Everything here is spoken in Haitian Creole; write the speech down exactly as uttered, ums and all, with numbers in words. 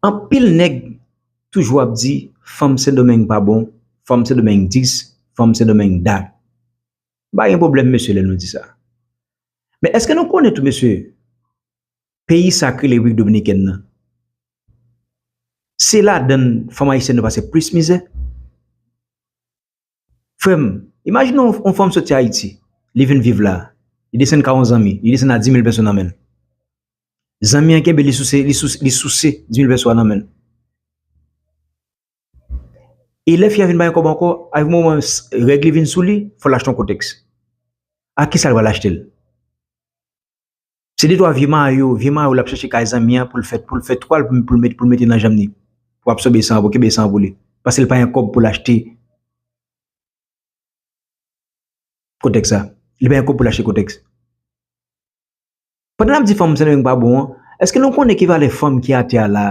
Anpil nèg toujou ap di fanm Sendomeng pa bon, fanm Sendomeng dis, fanm Sendomeng dat. M pa gen pwoblèm mesye lè nou di sa. Men èske nou konnen tou mesye, peyi sa k rele Repiblik Dominikèn nan, se ladann fanm ayisyèn yo pase plis mizè? Frè m, imajine yon, yon fanm soti Ayiti, li vin viv la, li desann ka yon zanmi, li desann a dis mil peso nan men l. Zanmi an kenbe li souse, li souse, li souse dis mil peso a nan men l. E lè fi a vin bay kòb ankò, avèk moman règ li vin sou li, fò l achte yon kotèks. A kisa l pral achte l? Se de twa vye mayo, vye mayo l ap chache kay zanmi an pou l fè, pou l fè twal pou l, pou l met, pou l mete nan janm li. Pou absòbe san an, pou kenbe san an pou li. Paske l pa gen kòb pou l achte kotèks sa. Li pa gen kòb pou l achte kotèks. Pandan n ap di fanm Sendomeng pa bon an, èske nou konnen ki valè fanm ki atè a la,